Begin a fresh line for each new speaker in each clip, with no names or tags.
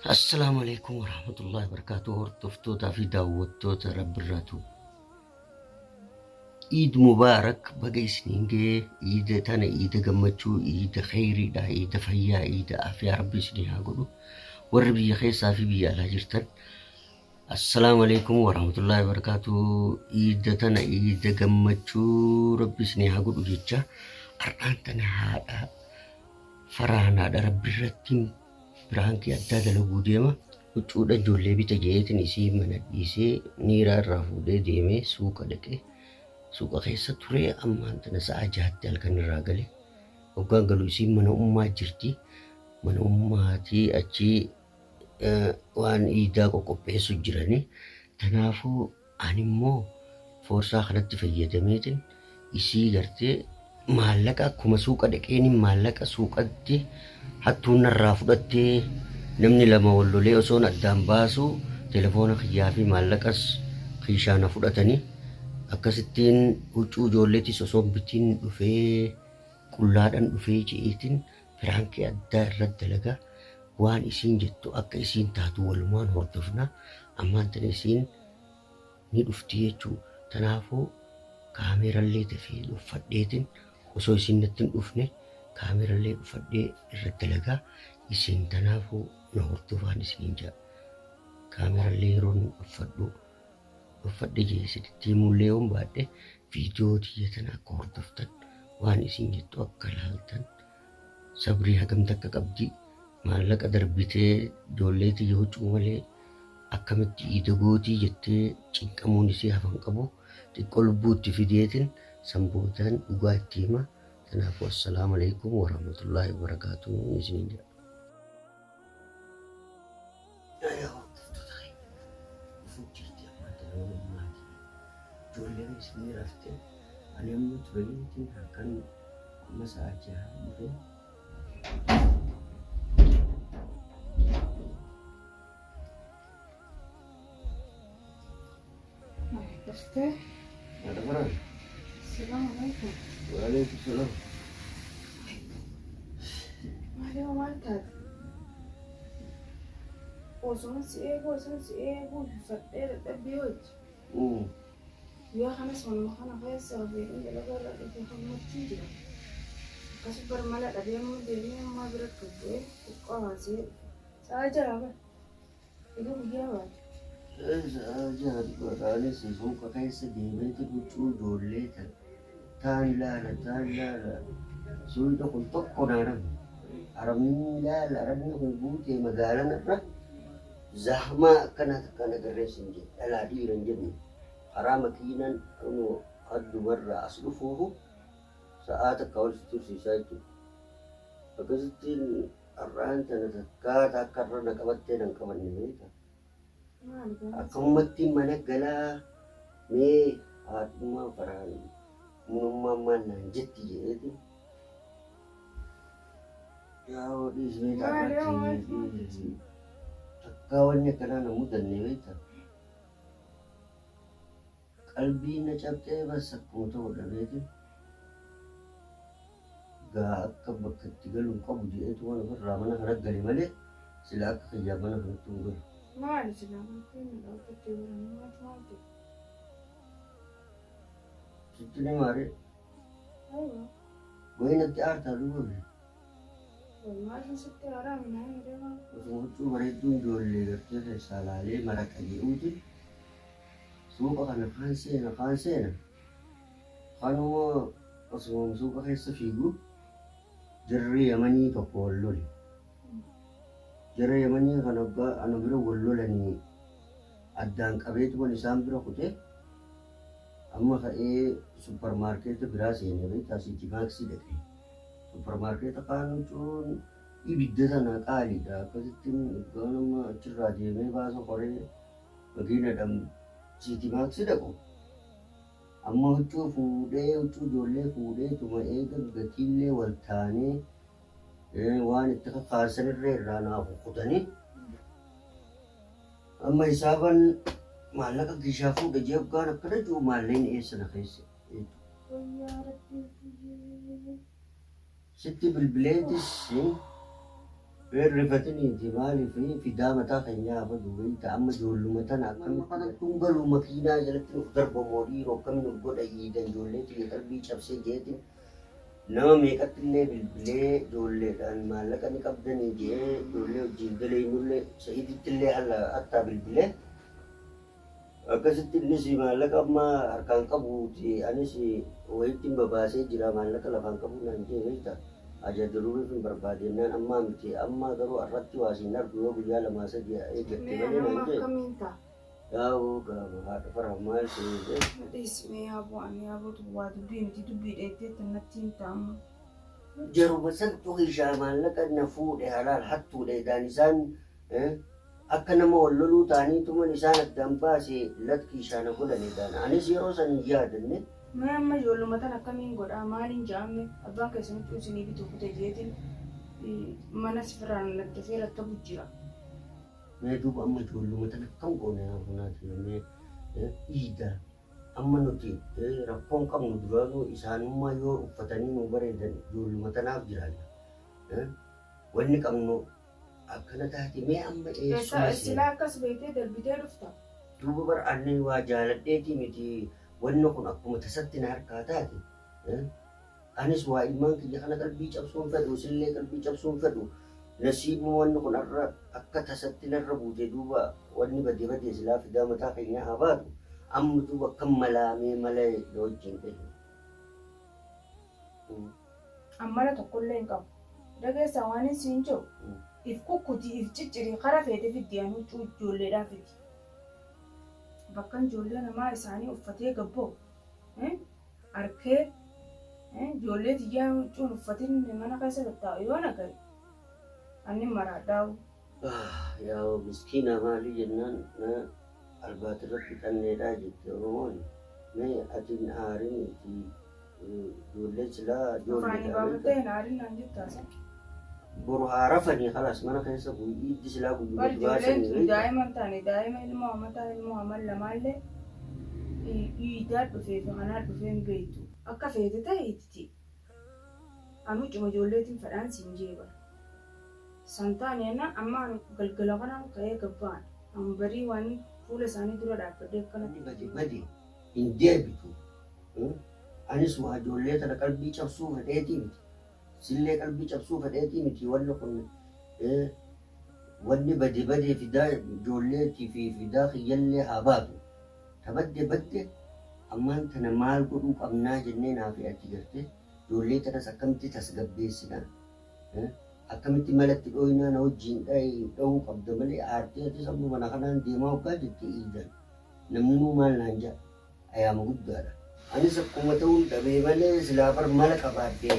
Assalaamu alaikum warahmatullahi wabarakatuh. Hordoftootaa fi daawwattoota Rabbirraatu. Iid Mubaarak baga isiniin ga'ee. Iida tana iida gammachuu, iida kheyriidha, iida fayyaa, iida afiyaa Rabbi isinii haa godhu. Warri biyya keessaa fi biyya alaa jirtan. Assalaamu alaikum warahmatullahi wabarakatuh. Iida tana iida gammachuu Rabbi isinii haa godhu jecha. Har'aan tana haadha Faraan haadha Rabbi irratti piraankii addaa dalaguu deema. Huccuudha ijoollee bita jeetin isii mana dhiisee niiraa irraa fuudhee deemee suuqa dhaqe. Suuqa keessa turee ammaan tana sa'a 6tti halkan irraa gale. Hoggaan galu isiin mana ummaa jirti. Mana ummaatii achii waan iidaa qoqopheessu jirani. Tanaafuu Ani immoo foorsaa kanatti fayyadameetin isii gartee maallaqa akkuma suuqa dhaqeenin maallaqa suuqatti hattuun narraa fudhattee namni lama wal lolee osoon addaan baasuu telefoona kiyyaa fi maallaqas kiishaa na fudhatanii akkasittiin huccuu ijoolleetis osoon bitiin dhufee qullaadhan dhufee je'eetin piraankii addaa irratti dalagaa waan isiin jettu akka isiin taatu walumaan hordofna ammaan tana isiin ni dhufti jechuu tanaafuu kaameerallee dafee dhuffadheetin osoo isiin natti hin dhufne kaameerallee dhuffadhee irra dalagaa isin tanaafuu na hordofaan isiniin jedha kaameerallee yeroon dhuffadhu dhuffadhe jee isinitti himullee yoon baadhe viidiyoo tiyya tana akka hordoftan waan isiin jettu akka laaltan Sabrii hagam takka qabdi maallaqa darbitee ijoollee tiyya huccuu malee akkamitti iida gootii jettee cinqamuun isii hafa hin qabu xiqqoo lubbuu itti fideetin san boodaan dhugaa itti hima tanaafuu assalaamu alaikum warahmatullaahi wabarakaatuh isiniin jedha. Yaa hordoftoota keenya dhufuu jirti ammaan tana walummaati ijoolleen isinii rafte ani amma tureetiin halkan amma sa'a 6 dhufe.
Dhuftee?
Haadha Faraan.
Salaamu alaikum.
Waalaikum salaam.
Maali hoo maal taate? Osoon si eeguu osoon si eeguu fadhee dadhabbii hojji. Guyyaa kanas manuma kana keessa beekin dalagaa irraa dhufee kanumatti jira. Akkas bar mala dhabee amma deemee ammaa bira bu'ee xiqqoo haasa'ee dhufe. Sa'a 6 bar. Egaa guyyaa baate.
Sa'a 6 dhugaadhaanis suuqa keessa deemeeti huccuu ijoollee tan taan laala taan laala suuqa kun tokko naan hafe. Arabni laala arabni kun guutee magaalaan irra zahmaa akkanaa takkaan agarree sin jedhe dhalaa dhiira hin jenne karaa makiinaan kunoo addumarraa as dhufuufu sa'aa takka ol si tursiisaa jechuudha. Akkasittiin Har'aan tana takkaa takka irra na qabattee nan qabanne beekta.
Maali gaafas?
Akkamumatti mana galaa mee haadhummaan faraan munummaan maal naan jetti jedheeti. Yaa dhiisnee
Maali yaa maal
irratti takkaa wanni akkanaa na mudanne beekta. Qalbiin na cabxee bas akkuma ta'u dhabeetin gaa akka bakka itti galu hin qabu je'eetuman ofirraa mana kana gale malee silaa akka kiyyaa mana kanattuu hin galu.
Maali silaa qalbiin na dhaabbattee bara namaatu maal ta'e?
Sitti ni maaree?
Aywa.
Wayi natti aartaa duuba bee.
Way maaltu sitti aaraa minaa himree maal?
Osuma huccuu bareedduun ijoollee gartee keessaa laalee maraqa je'uutin Suuqa kana kaan seena kaan seena kanuma osuma suuqa keessa fiigu jarri Yamanii tokko wal lole. Jara Yamanii kana hoggaa ana bira wal lolanii Addaan qabeetuman isaan bira kutee amma ka'ee supparmaarkeeta biraa seenee beektaa Siiti Maaksii dhaqe. Supparmaarkeeta kaan huccuun ibidda sana qaaliidha. Akkasitti hoggaan amma achirraa deemee baasa qoree makiinadhaan Siiti Maaksii dhaqu. Amma huccuu fuudhee huccuu ijoollee fuudhee tuma eega gatiillee wal taanee waan itti kakaasanirree irraa naa kukkutanii amma hisaaban maallaqa kiishaa fuudhe jee hoggaan akkana jiru maallaqni eessa na keessa.
Wayyaa rabbii kiyyee.
Sitti bilbileetis hin rifatiniiti maaliif fidaa mataa keenyaa badu beekta amma ijoolluma tana akkamitti kanattuun galuu makiinaa jalatti nuuf darbamoo dhiiroo akkamiin of godha iidan ijoollee tiyya qalbii cabsee jeetiin nama meeqatti illee bilbilee ijoolleedhaan maallaqa ni qabdanii jee ijoollee wajjin daleenyullee Sa'iiditti illee haala attaa bilbilee akkasitti innis maallaqa amma harkaan qabuuti anis wayitti babaasee jira maallaqa lafaan qabu naan jee beekta aja daruuriif hin barbaadennaan ammaa miti amma garuu irratti waa siin argu yoo guyyaa lamaa sadii eeggatte
Mee
malee
amma
naan jee
akkamiin ta'a?
Yaa'uu gaaba haadha fara maal siin jee
Dhiismee yaaboo ani yaaboo waa dubbii miti dubbii dheettee natti hin ta'amu.
Jaruma santu hishaa maallaqa na fuudhe halaal hattuudha edaan isaan akka nama wal loluu ta'anii tuman isaan addaan baase latki ishaa na godhan edaan anis yeroo san hin yaadanne.
Mee amma ijoolluma tan akkamiin godhaa maaliin ja'amme abbaan keessan huccuu isinii bitu kute jeetiin mana sifirraan laddafee rattabu jira.
Mee duuba amma ijoolluma tan akkam goone yaa funaati mee iida amma nuti rakkoon qabnu duraanuu isaanummaa yoo uffatanii nu bareedan ijoolluma tanaaf jiraanna. Wanni qabnu akkana taate mee amma eessuma
Silaa akkas beektee darbitee dhufta.
Duuba bar anni waa jaaladheetii miti wanni kun akkuma tasatti na harkaa taate. Anis waa ilmaan kiyya kana qalbii cabsuun fedhu isillee qalbii cabsuun fedhu nasiibuma wanni kun har'a akka tasatti narra buute duuba wanni badee badee silaa fidaa mataa keenyaa haa baatu amma duuba akkam malaamee mala na wajjin dhahe.
Ammala tokkollee hin qabu. Dhageessaa waan hin siin jiru. If kukkutii if ciccirii kara feete fiddi an huccuu ijoolleedhaa fidi. Bakka ijoollee namaa isaanii uffatee gabboo arkee ijoollee tiyyaa huccuun uffatin mana keessa tattaa'u yoo nagaye anni maraadhaa'u.
Yaa miskiina maali jennaan albaatirratti xanneedhaa jette Oromoon. Mee ati hin aarin itti ijoolleen silaa
Afaanii
ijoolleedha.
baafattee hin aarin naan jettaasa.
Boru haa rafanii khalaas mana keessa iiddi silaa guyyuma
Bar ijoolleen
baasanii
tun
beekta.
daa'ima hin taane daa'ima ilmoo amataa ilmoo amal lamaallee iidaa dhufee fi kanaa dhufee hin beektu. Akka feete ta'e itti. Anu huccuma ijoolleetiin fedhaan siin jee bara. San taane jennaan amma ani galgala kanaan ka'ee gabba'an. An barii waan fuula isaanii dura dhaabbadhee akkanatti.
Bade bade hin deebitu. Anis waa ijoollee tana qalbii cabsuu fedheetii miti. Sillee qalbii cabsuu fedheetii miti wanni kun wanni bade bade fidaa ijoolleetii fi fidaa kiyyallee haa baatu. Ta badde badde ammaan tana maal godhuu qabnaa jennee naa fi ati gartee ijoollee tanas akkamitti tasgabbeessinaa akkamitti malatti dhooynaa na wajjin dhahuu qabda malee aartee atis amma mana kanaan deemaa hoggaa jette iidan namni nuu maal naan jedha ayaama guddaadha. Anis akkuma ta'uun dhabee malee silaa bar mala qabaadhee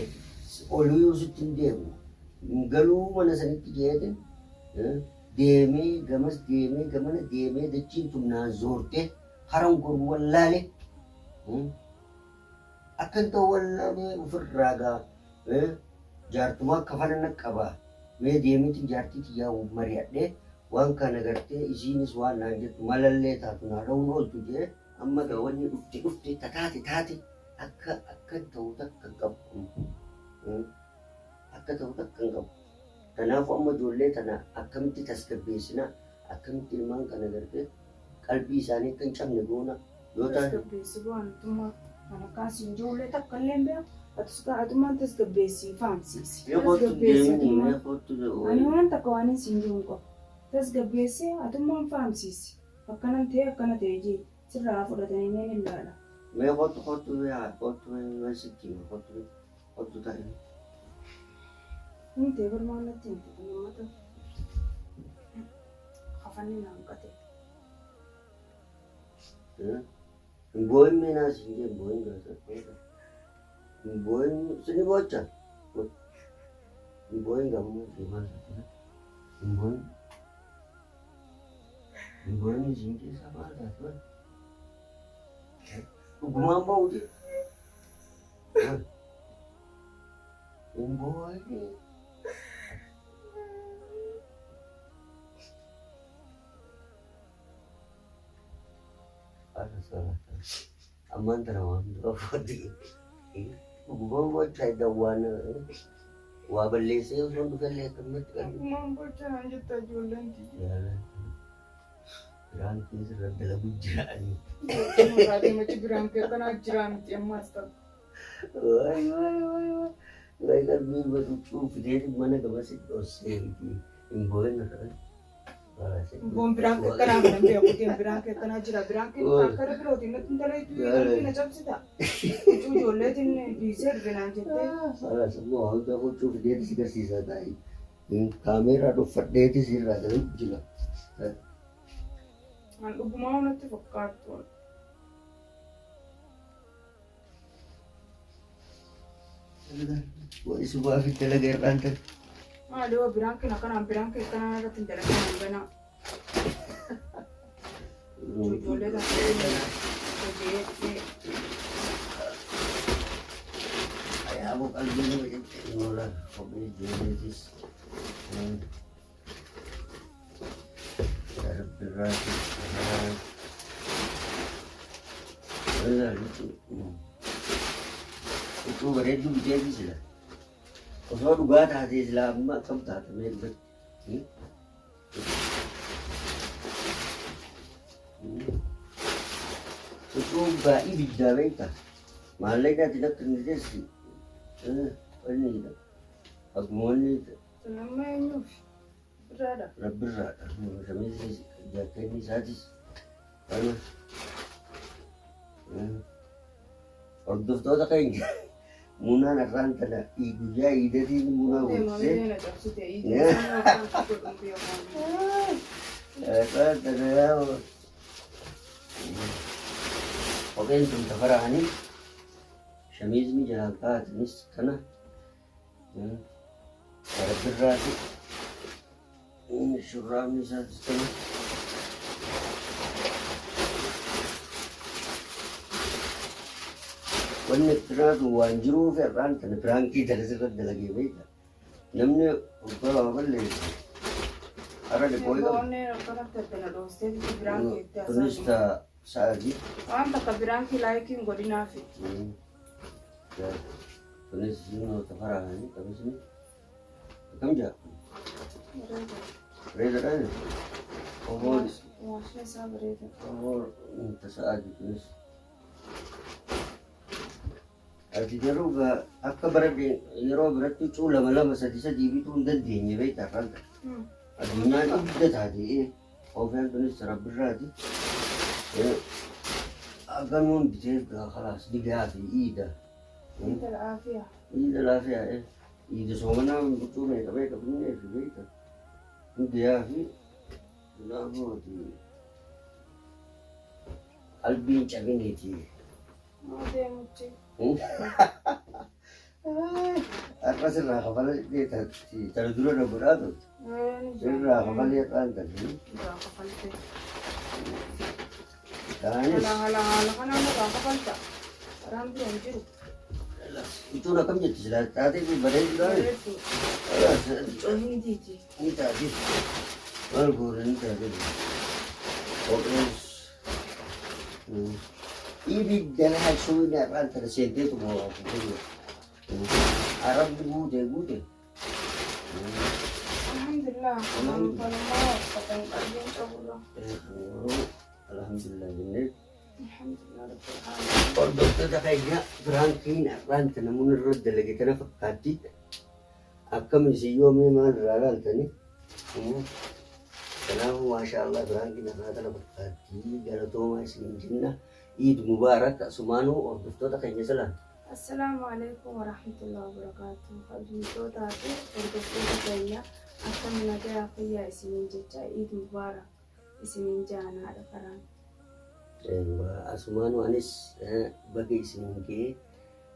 oluyuu sitti hin deemu. Galuu mana sanitti jeetin deemee gamas deemee gamana deemee dachiin tun naan zoortee haran goru wallaale. Akkan ta'u wallaalee ofirraa gaa jaartumaa kafana na qaba. Mee deemeetiin jaartii tiyyaa mari'adhee waan kana gartee isiinis waan naan jettu malallee taatu naa dha'uun ooltu jee amma gaa wanni dhufte dhufte tataate taate akka akka ta'u takka hin qabu. Akka ta'u takka hin qabu. Kanaafuu amma ijoollee tana akkamitti tasgabbeessinaa akkamitti ilmaan kana gartee qalbii isaanii akka hin cabne goona yoo ta'an.
Tasgabbeessi go'antummaa kan akkaan siin ijoollee takka illee hin beeku. Atis atummaan tasgabbeessii faamsiisi.
Mee kootu deemini mee kootu.
Ani waan takka waan hin siin jiru hin qabu. Tasgabbeessee atummaan faamsiisi. Akkanan ta'e akkana ta'e jee sirraa fudhatanii ni ilaala.
Mee kootu kootu yaa kootu mee sitti hima kootu kootu ta'i.
Hin ta'e barmaan natti hin ta'e uummata kafanni naan qate.
Hin boo'in meenaa siin jee hin boo'in gaasa. Hin boo'in sini boocha. Hin boo'in gammuu fi maal hin boo'in. Hin boo'in siin keessaa maal taate? Dhugumaan ba'uuti. Hin boo'in. Ammaan tana waan dura fudhate. Dhugumaan bochaa waan waa balleessee osoo hin dhufellee akkamatti qalbii.
Dhugumaan bochaa naan jetta ijoolleen tiyya.
Biraan keessa irra dalagu jira ani.
Machi biraan kee akkanaa jira miti ammaas ta'u.
Waay waay waay waay. Waay qalbii batuuchuu fidee mana gamasi dhossee hin boo'in irra.
Boon biraan kee akkanaa kana beeku deem biraan kee akkanaa jira biraan kee akkana birootiin natti hin dalagu qalbii na cabsita. Huccuu ijoolleetiin dhiisee dhufe naan jettee.
Salas immoo hanga huccuu fidee si garsiisaa taa'e. Kaameeraa dhuffadheeti sirraa dalagu jira.
An dhugumaa natti fakkaattu.
Isumaa fi dalaga irraan ta'e.
Maali hoo biraan kee akkanaan biraan kee akkanaa irratti hin dalagin ganaa. Ijoollee kan hojii dhufee.
Ayaaboo qalbii nama jettee oolan kophee ijoolleetis. Rabbirraati. Huccuu bareedduu biteefi sila. Osoo dhugaa taatee sila amma akkam taate mee duratti. Huccuu baay'ee ibiddaa beektaa? Maallaqa ati akka inni teessi. Inni akkuma wanni
Sun amma eenyuuf? Birraadha.
Rabbirraadha. Shamiizis jaakkeetni isaatis kana. Hordoftoota keenya munaan har'aan tana guyyaa iidatiin munaa guutisee.
Deemamee na cabsite. Iidii godhuun beekamu.
Har'aan tana yaa kopheen tun tafaraanii shamiizni jalaan kaa'atanis kana rabbirraati. Shurraabni isaatis kana. Wanni akkanaatu waan jiruuf har'aan tana piraankii tana sirra dalagee beekta. Namni waggaa waa balleesse har'a dhiqoo qaba.
Onneen akkanatti addana dhoostee biraan keetti
Kunis
haasa'u.
ta sa'aatii.
Waan takka biraan kee laayikiin godhinaafi.
Kunis immoo tafaraanii qabisni. Akkam jaa? Bareedaadha. Ofoon
Waashni isaa bareeda.
ofoon ta sa'aatii kunis. Ati garuu akka bara yeroo biratti huccuu lama lama sadi sadii bituu hin dandeenye beektaa har'aan. Addunyaan ibidda taate koofiyaan kunis rabbirraati. Akkanuun biteef gaa khalaas ni gahaa fi iida.
Iida laafiyaa.
Iida laafiyaa iida soomanaa huccuu meeqa meeqa binnee fi beekta. Ni gahaa fi kanaafuu ati qalbiin cabiniiti.
Maa deemuchi.
Har'a sirraa kafala tana dura na godhaa turte. Sirraa kafalee har'aan tana.
Irraa kafalte.
Taanis
Haala haala haala kanaan irraa kafalta. Karaan biroo hin jiru.
Huccuun akkam jetti silaa taatee fi bareeduudhaan.
Bareeddu. Huccuu hindiiti.
Ni taate. Maal goone ni taate. Kopheenis. Ibidda laal suuyni har'aan tana seenteetu moo Arabni guute guute.
Alhamdulillah. Kanummaa uffatan qalbiin cabudha.
Alhamdulillah jennee.
Alhamdulillah rabbil alamin.
Hordoftoota keenya piraankiin har'aan tana mun irra dalage tana fakkaatti. Akkam isin yoomii maal irraa laaltanii? Kanaafuu maasha Allah piraankiin har'aa tana fakkaatti galatoomaa isin jenna. Iid mubaarak asumaanuu hordoftoota keenya salaan.
Assalaamu alaikum warahmatullahi wabarakatuh. Kabajamtootaa fi hordoftoota keenya akkam nagaa fayyaa isiniin jecha Iid mubaarak isiniin jaanaadha karaan.
Asumaanuu anis baga isiniin ga'ee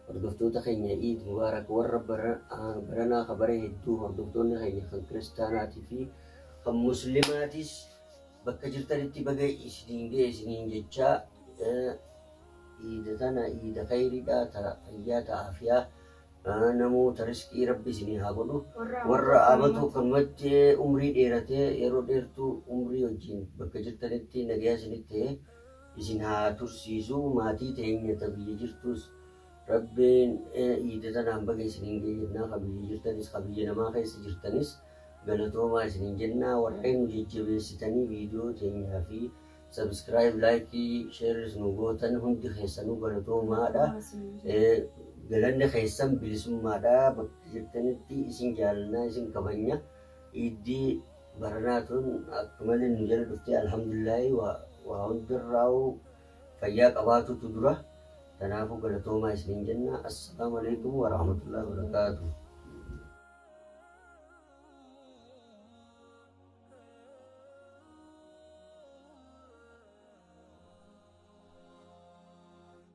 hordoftoota keenya Iid Mubaarak warra baranaa ka bara hedduu hordoftoonni keenya kan kiristaanaatii fi kan muslimaatis bakka jirtanitti baga isiniin ga'e isiniin jechaa iida tana iida khayriidha ta fayyaa ta aafiyaa namoota riskii rabbi isinii haa godhu. Warra amatu kanumatti umrii dheeratee yeroo dheertuu umrii wajjin bakka jirtanitti nagayaa isinitti ta'e isin haa tursiisu. Maatii teenya ta biyya jirtus rabbiin iida tanaan baga isiniin ga'e jennaa. Ka biyya jirtanis ka biyya namaa keessa jirtanis galatoomaa isiniin jennaa. Warreen nu jajjabeessitanii viidiyoo teenyaa fi subscribe, like, shareis nu gootan hundi keessanuu galatoomaadha. Galanni keessan bilisummaadha. Bakka jirtanitti isin jaalannaa, isin kabanya. Iiddii baranaa tun akka malee nu jala dhuftee alhamdulillaahi waa hundarraa'u fayyaa qabaatutu dura. Kanaafuu galatoomaa isiniin jenna. Assalaamu alaikum warahmatullahi wabarakaatuh.